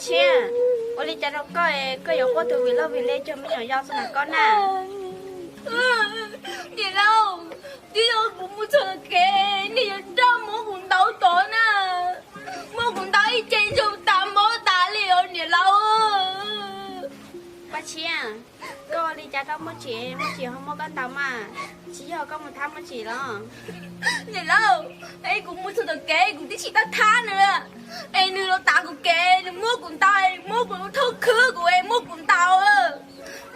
Tshiab, ua li cas rau koj, koj yuav quaj tus vim loj vim le cuag me nyuam yaus xwb na koj na? Niam laus, twb yog kuv mus txog tom kev, nej yuav rov muab kuv ntaus tod na. Muab kuv ntaus ib ce zoo tas mob tas li os niam laus. Paj Tshiab, koj ua li cas rau Muaj Tsim, Muaj Tsim ho muab koj ntaus mas, tsis yog koj mus thab Muaj Tsim los? Niam laus, es kuv mus txog tom kev kuv twb tsis tau thab nws, es nws los tav kuv kev, nws muab kuv ntaus, muab kuv thauj khwb kuv es muab kuv ntaus,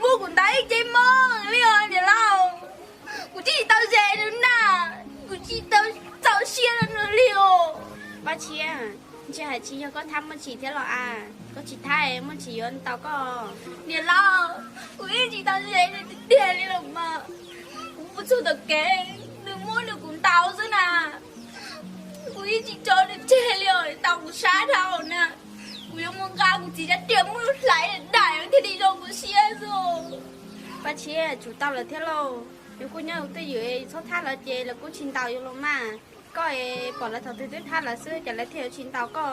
muab kuv ntaus ib ce mob li os niam laus. Kuv twb tsis tau ze nws na, kuv tsis tau txaus siab rau nws li os. Paj Tshiab, ntshe hais tsis yog koj thab Muaj Tsim thiab los as, koj tsis thab Muaj Tsim yuav ntaus koj. Niam laus, kuv yeej tsis tau ze nws tiag tiag li los mas. Kuv mus txog tom kev, nws muab nws kuv ntaus xwb na. Kuv yeej tsis tso nws tseg li os, ntaus kuv sab dhau na. Kuv yuav mus nqa kuv txiv rab riam muab hlais daim thiaj li zoo kuv siab xwb. Paj Tshiab, tsum tau lawm thiab lauj, yus kuj nyob yus twj ywm, yus txhob thab lawv ces lawv kuj tsis ntaus yus los mas. Koj es pom lawv thaum twg twb thab lawv xwb ces lawv thiaj yuav tsis ntaus koj.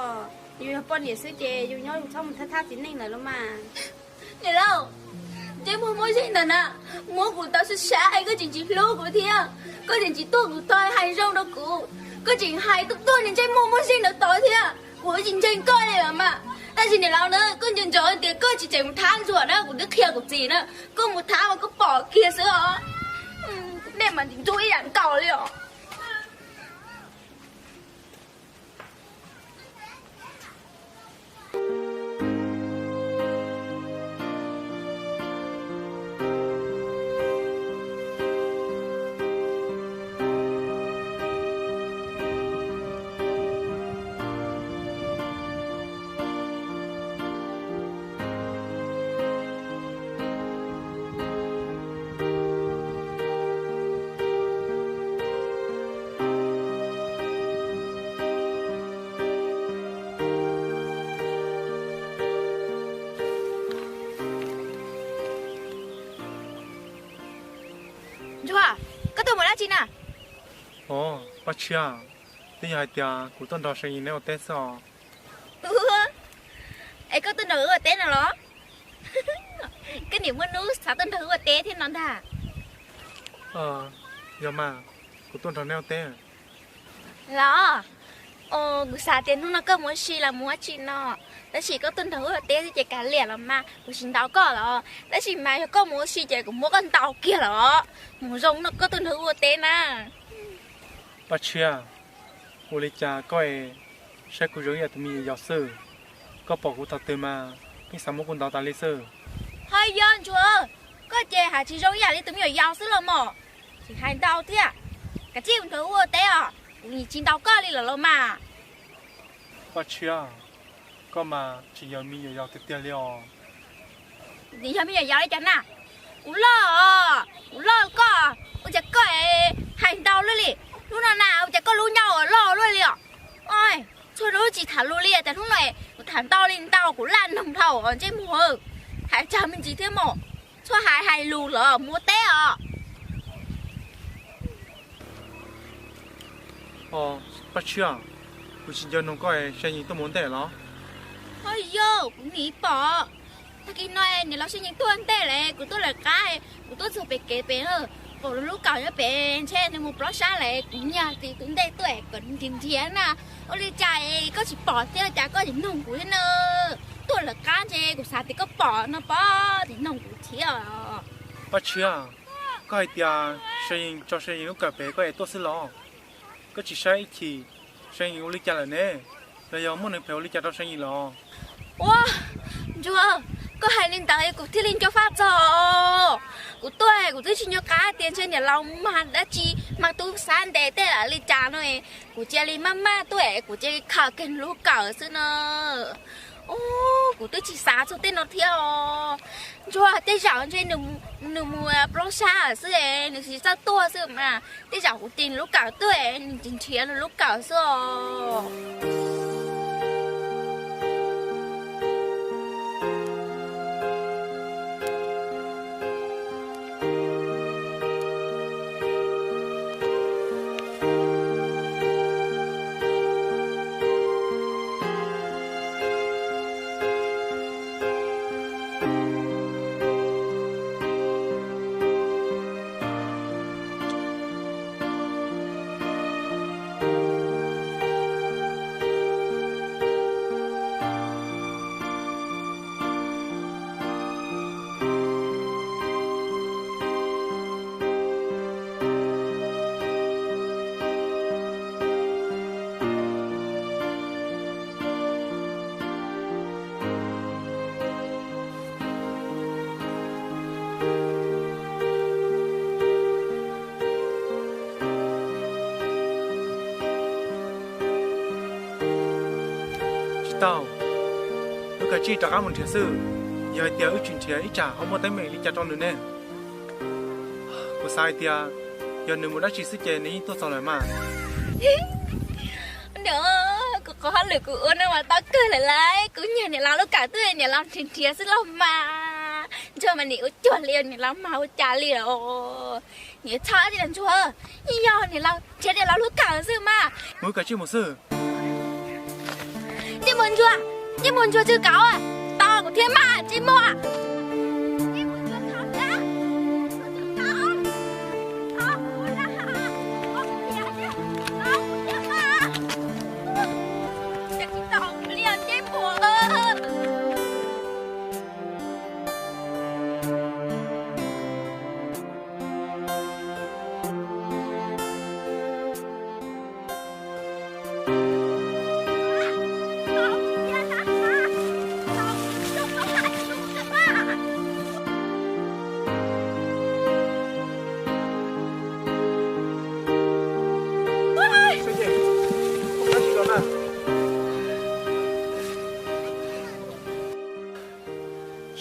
Yus yog poj niam xwb ces yus nyob yus txhob mus thab thab txiv neej lawm los mas. Niam laus, ntsej muag muaj zeeg ntawm na, muab kuv tau sab sab es koj tseem tsis hlub kuv thiab, koj tseem tsis tuaj kuv tod hais zoo rau kuv, koj tseem hais tuaj tuaj niag ntsej muag muaj zeeg ntawd tod thiab, kuv tsis ntseeg koj li los mas. Tab sis niam laus na, koj nco ntsoov tias koj tsis tseem mus thab Ntsuag na, kuv twb qhia kuv txiv na, koj mus thab mas koj pom kiag xwb os. Nej mas ntxub ib yam nkaus li os. Ntsuag, koj tuaj mus dab tsi na? Ov, Paj Tshiab, twb yog hais tias kuv tuaj nrog Sa Yis neb ua teb xwb os. Ua, es koj tuaj nrog wb ua teb no los? Koj niam muaj hnub xav tuaj nrog wb ua teb thiab no ntag. Yog mas, kuv tuaj nrog neb ua teb. Los, kuv xav tias hnub no koj mus ua si los mus ua tsi no, tab sis koj tuaj nrog wb ua teb xwb ces kav liam los mas, kuv tsis ntaus koj los. Tab sis mas yog koj mus ua si ces kuv muab koj ntaus kiag los. Mus zoo no koj tuaj nrog wb ua teb na. Paj Tshiab, ua li cas koj es saib kuv zoo ib yam tus me nyuam yaus xwb? Koj pom kuv thaum twg mas yeej xav muab kuv ntaus tas li xwb. Hos yog Ntsuag, koj ces hais tsis zoo ib yam li tus me nyuam yaus xwb los mas. Tsis hais ntau thiab, kav tsij mus nrog wb ua teb os, kuv tsis ntaus koj li lawm los mas. Paj Tshiab, koj mas tsis yog me nyuam yaus tiag tiag li os. Yog me nyuam yaus li cas na? Kuv loj os, kuv loj koj, ua cas koj hais ntau luaj li? Hnub no na ua cas koj lub ncauj loj luaj li os? Txhua hnub tsis tham lus li, cas hnub no kuv tham ntau li ntau, kuv laj noog dhau ntsej muag. Hais tsawg me ntsis thiab mas, txhob hais hais lus lawm, mus ua teb os. Paj Tshiab, kuv tsis nco noog koj, Sa Yis tuaj mus ua ntej los? Ho yog kuv nim pom, tag kis no niam laus Sa Yis tuaj ua ntej lawm, kuv tuaj lawv qab, kuv tuaj txog pem kev pem, pom lub kawm nyob pem ntshe nws mus plob sab lawm, kuv nyiag tis tus ntej tuaj kom nrhiav nrhiav na. Ua li cas koj tsis pom thiab cas koj tsis noog kuv thiab na? Tuaj lawv qab ntshe kuv xav tias koj pom no pob tsis noog kuv thiab. Paj Tshiab, koj hais tias Sa Yis tso Sa Yis lub kawm pem koj es tuaj xwb los? Koj tsis saib ib chim Sa Yis ua li cas lawm ne? Los yog muaj neeg phem ua li cas rau Sa Yis los? Ua, Ntsuag, koj hais li ntawd kuv thiaj li nco faj txog. Kuv tuaj kuv twb tsis nco qab tias ntshe niam laus mag dab tsi, mag tub xab ntes tej lawm li cas no. Kuv cia li maj maj tuaj, kuv cia li khaws kiag lub kawm xwb no. Kuv twb tsis xav txog tej no thiab os. Ntsuag, tej zaum ntshe nws mus plaub sab xwb, nws tsis txawj tuaj xwb mas. Tej zaum kuv tis lub kawm tuaj, nws tsis nrhiav lub kawm xwb os. Tau, wb kav tsij rov qab mus nrhiav xwb. Yog hais tias wb tsis nrhiav ib tsam ho muaj teeb meem li cas rau nws ne. Kuv xav hais tias yog nws mus dab tsi xwb ces nws yeej tuaj txog lawm mas. Nws, kuv qhov hauj lwm kuv ua no mas tau kawg lawm lauj. Kuv nyiag niam laus lub kawm twb niam laus nrhiav nrhiav xwb los mas. Ntsuag mas nim ua cuag li niam laus mas ua cas li os. Niam txhob tias Ntsuag, yeej yog niam laus nrhiav niam laus lub kawm xwb mas. Mus, kav tsij mus xwb. Ntsej muag ntsuag, ntsej muag ntsuag tsw kauv, tau kuv thiab mas ntsej muag.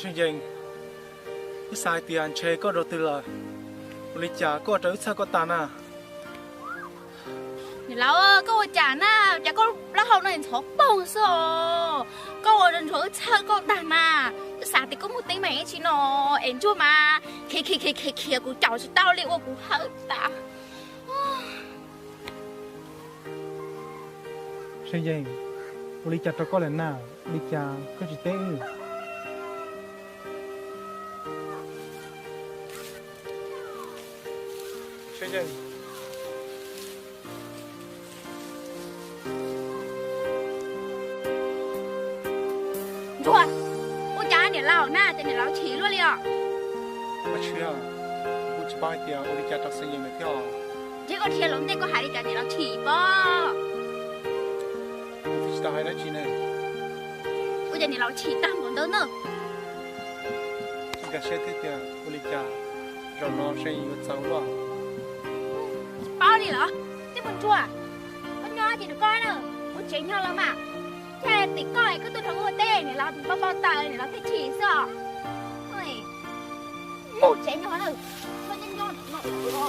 Seej Yees, wb xav hais tias ntshe koj dua twg lawm, ua li cas koj ua rau wb txhawj koj tag na? Niam laus, koj ua cas na? Cas koj plaub hau no ntxhov poog xwb os? Koj ua rau Ntsuag wb txhawj koj tag na. Wb xav tias koj muaj teeb meem ib tsi no es Ntsuag mas khiav khiav khiav khiav khiav kuv caum tsis tau li ua kuv hawv tas. Seej Yees, ua li cas rau koj lawm na? Ua li cas koj tsis teb wb? Ntsuag, ua cas niam laus na ces niam laus chim luaj li os? Kuv tsis paub hais tias ua li cas rau Seej Yees lawm thiab os. Ntshe koj dhia los ntej koj hais li cas niam laus chim pob. Kuv twb tsis tau hais dab tsi ne. Ua cas niam laus chim tag npaum ntawd na? Nkag siab thiab tiag, ua li cas zaum no Seej Yees yuav txawv luaj. Tsis paub li los? Ntsej muag ntsuag, koj nyob ces rau koj na, kuv tsev nyob lawm mas. Ces tim koj koj tuaj rau ua teb, niam laus pab pab taws, niam laus thiaj chim xwb os. Mus tsev nyob na, koj nyob nyob no.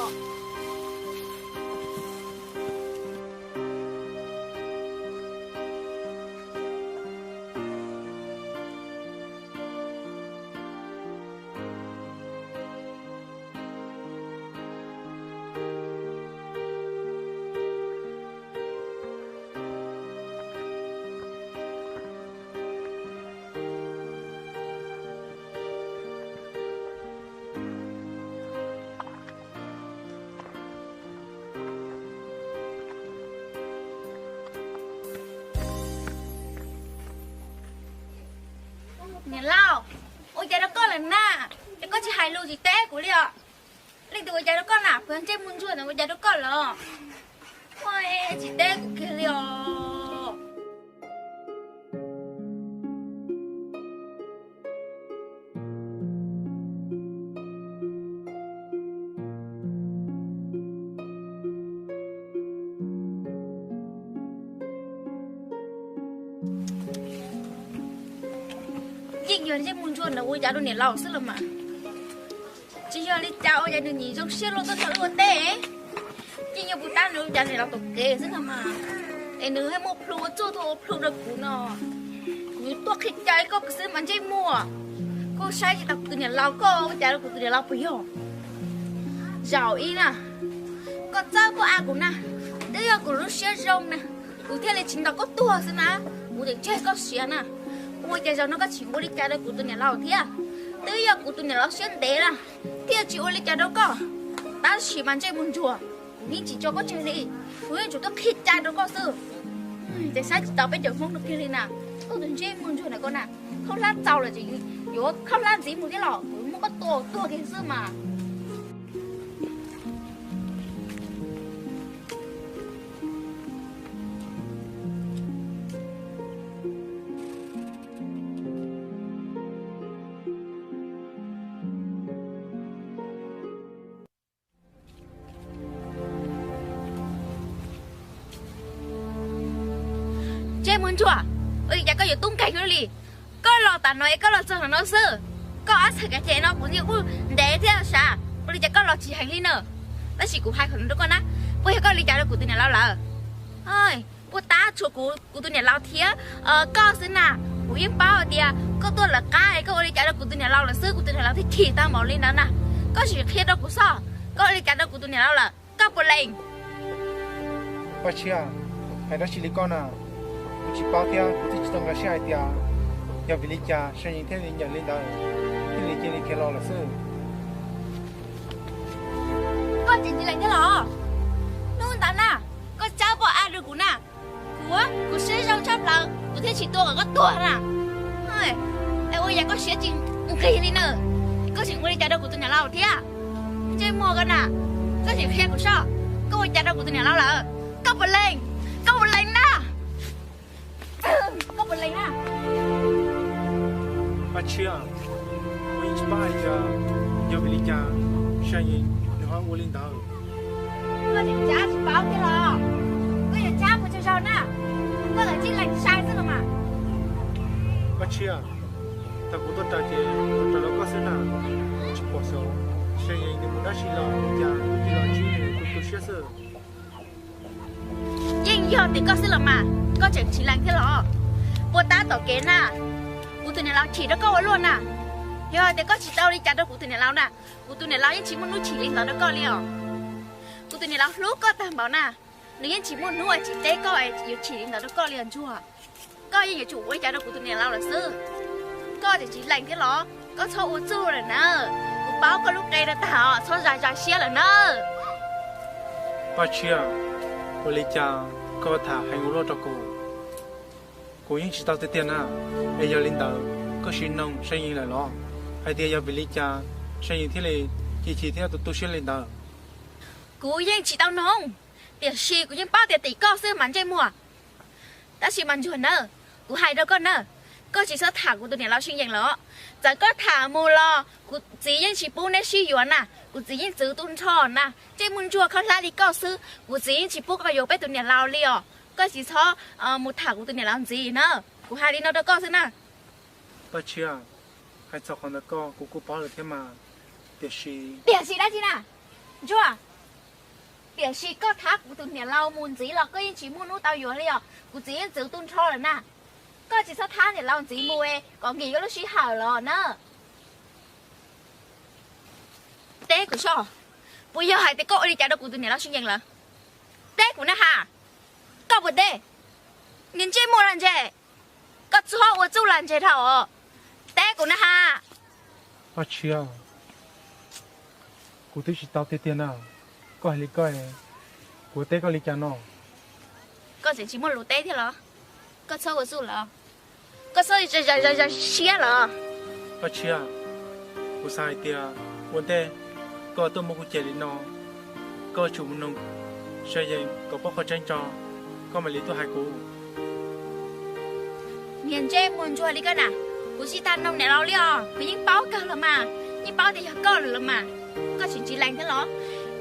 Niam laus, ua cas rau koj lawm na? Ces koj tsis hais lus tsis teb kuv li os. Leej twg ua cas rau koj na? Kuv yog ntsej muag ntsuag ntawd ua cas rau koj lawm? Ua tsis teb kuv kiag li os. Yeej yog ntsej muag ntsuag ntawd ua cas rau niam laus xwb los mas. Tsis yog li cas ua cas nws nim zoo siab luaj tuaj nrog wb ua teb. Yeej yog puas tab nws ua cas niam laus tom kev xwb no mas. Es nws thiaj muaj plhu ua txuj tuaj ua plhu rau kuv no. Kuv tuaj qhia cai koj xwb mas ntsej muag. Koj saib tsis taus kuv tus niam laus, koj ua cas rau kuv tus niam laus puas yog? Zaum ib na, koj txawb pob av kuv na, twb yog kuv lub siab zoo na, kuv thiaj li tsis ntaus koj tuag xwb na. Kuv tseem tseg koj siav na. Ua cas zaum no koj tseem ua li cas rau kuv tus niam laus thiab? Twb yog kuv tus niam laus siab ntev na, thiaj tsis ua li cas rau koj. Tab sis mas ntsej muag ntsuag, kuv yeej tsis tso koj tseg li. Kuv yeej tsuas tuaj qhia cai rau koj xwb. Ces saib tsis taus peb cov Hmoob no kiag li na. Koj tus ntsej muag ntsuag ntawm koj na, khaub hlab txaus lawm ces yuav khaub hlab ntxiv mus thiab los kuv muab koj tua tuag kiag xwb mas. Ntsej muag ntsuag, Ua li cas koj yuav tub nkeeg li? Koj los tam no es koj los txog no xwb, koj ob txhais kav ces no kuv yeej kuj ntev thiab sav, ua li cas koj los tsis heev li na? Tab sis kuv hais qhov no rau koj na, puas yog koj ua li cas rau kuv tus niam laus lawm? Puas tab tsuas kuv, kuv tus niam laus thiab koj xwb na. Kuv yeej paub hais tias koj tuaj lawv qab es koj ua li cas rau kuv tus niam laus lawm xwb, kuv tus niam laus thiaj chim tau npaum li ntawd na. Koj sim qhia rau kuv soj, koj ua li cas rau kuv tus niam laus lawm, koj puas lees? Paj Tshiab, hais dab tsi li koj na? Kuv tsis paub thiab kuv twb tsis tau nkag siab hais tias yog vim li cas Sa Yees thiaj li nyeem li ntawd, thiaj li cia li khiav los lawm xwb. Koj tseem tsis lees thiab los? Hnub ntawd na, koj cab pob av rau kuv na, kuv, kuv siab zoo tshaj plaws kuv thiaj tsis tua kom koj tuag na. Es ua yam koj siab tsis nqig li na, koj tseem ua li cas rau kuv tus niam laus thiab? Ntsej muag koj na, koj tseem qhia kuv soj, koj ua cas rau kuv tus niam laus lawm? Koj puas lees? Koj puas lees na? Koj puas lees na? Paj Tshiab, kuv yeej tsis paub hais tias yog vim li cas Sa Yees nws ho ua li ntawd. Koj tseem cab tsis paub thiab los? Koj yuav cab mus tsaug zog na, koj lam tsis lees sai xwb los mas. Paj Tshiab, thaum kuv tuaj raws ces kuv raws los koj xwb na, tsis pom xyov Sa Yees nws mus dab tsi los ua cas kuv cia li los ntsib nws tu tu siab xwb. Yeej yog tias koj xwb los mas, koj tseem tsis lees thiab los? Puas tab tom kev na, kuv tus niam laus chim rau koj ua luaj na. Yog tias koj tsis tau li cas rau kuv tus niam laus na, kuv tus niam laus yeej tsis muaj hnub chim li ntawd rau koj li os. Kuv tus niam laus hlub koj tag npaum na, nws yeej tsis muaj hnub uas tsis teb koj yuav chim li ntawd rau koj li os Ntsuag. Koj yeej yuav tsum ua li cas rau kuv tus niam laus lawm xwb. Koj tseem tsis lees thiab los? Koj txhob ua txuj lawm na, kuv paub koj lub qe rau tag os, txhob zais zais siab lawm na. Paj Tshiab, ua li cas koj tham heev ua luaj rau kuv? Kuv yeej tsis tau tiag tiag na. Es yog li ntawd koj sim noog Sa Yees lawm los, hais tias yog vim li cas Sa Yees thiaj li chim chim thiab tu tu siab li ntawd? Kuv yeej tsis tau noog, tiam sis kuv yeej paub tias tim koj xwb mas ntsej muag. Tab sis mas Ntsuag na, kuv hais rau koj na, koj tsis txhob tham kuv tus niam laus Sa Yees los. Txawm koj tham mus los kuv txiv yeej tsis pub neb sib yuav na, kuv txiv yeej txwv tu nrho na. Ntsej muag ntsuag khaub hlab li koj xwb, kuv txiv yeej tsis pub koj yuav peb tus niam laus li os. Koj tsis txhob mus tham kuv tus niam laus ntxiv na, kuv hais li no rau koj xwb na. Paj Tshiab, hais txog qhov ntawd koj kuv kuj paub lawm thiab mas, tiam sis... Tiam sis dab tsi na? Ntsuag, tiam sis koj thab kuv tus niam laus mus ntxiv los koj yeej tsis muaj hnub tau yuav li os, kuv txiv yeej txwv tu nrho lawm na. Koj tsis txhob thab niam laus ntxiv mus es kom nkim koj lub sij hawm los na. Teb kuv soj, puas yog hais tias koj ua li cas rau kuv tus niam laus Sa Yees lawm? Teb kuv na has, koj puas teb? Niag ntsej muag lag ntseg, koj txhob ua txuj lag ntseg dhau os. Teb kuv na has. Paj Tshiab, kuv twb tsis tau tiag tiag na, koj hais li koj, kuv teb koj li cas no? Koj tseem tsis muaj lus teb thiab los? Koj txhob ua txuj lawm, koj txhob zais zais siab lawm. Paj Tshiab, kuv xav hais tias ua ntej koj tuaj muab kuv cem li no, koj tsum mus noog Sa Yees kom paub qhov tseeb tso, koj mam li tuaj hais kuv. Niag ntsej muag ntsuag li koj na, kuv tsis tas noog niam laus li os, kuv yeej paub kawg los mas, yeej paub tias yog koj lawm los mas. Koj tseem tsis lees thiab los?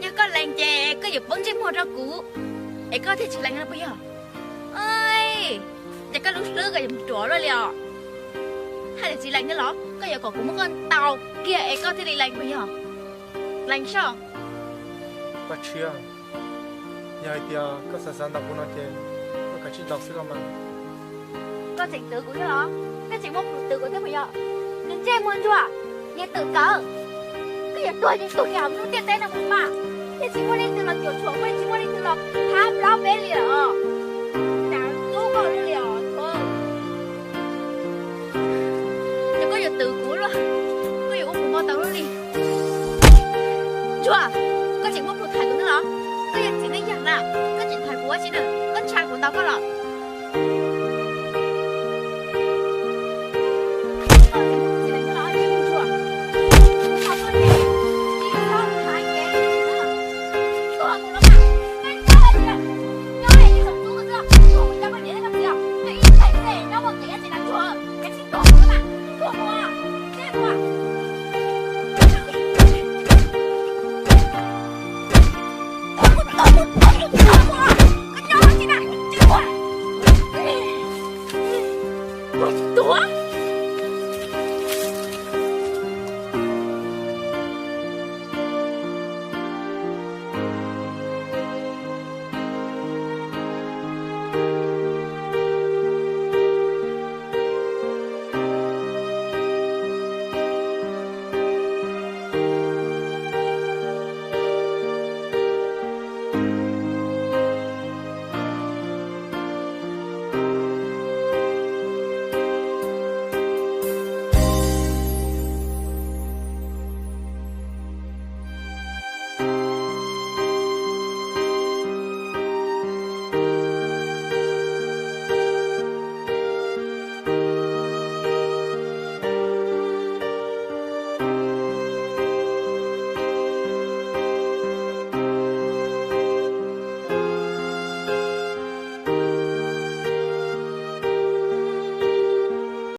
Yog koj lees ces koj yuav poob ntsej muag rau kuv, es koj thiaj tsis lees no puas yog? Ces koj lub hlwb koj yuav mus ruam luaj li os. Hais tias tsis lees thiab los? Koj yuav kom kuv muab koj ntaus kiag es koj thiaj li lees puas yog? Lees soj. Paj Tshiab, yog hais tias koj xav xav ntaus kuv no ces koj kav tsij ntaus xwb los mas. Koj tseem twv kuv thiab los? Koj tseem muaj plhus twv kuv thiab puas yog? Niag ntsej muag ntsuag, niag twm kawg, koj yuav tuag ces tuag kiag hauv lub ntiaj teb no mus mas. Yeej tsis muaj leej twg los cuam tshuam koj, yeej tsis muaj leej twg los thab plaub peb li lawm os. Cas hlub koj li os. Ces koj yuav twv kuv luaj, koj yuav ua kuv npau taws luaj li. Ntsuag, koj tseem muaj plhus thaiv kuv thiab los? Koj yog txiv neej yawg na, koj tseem thaiv kuv ua tsi na, koj ntshai kuv ntaus koj los?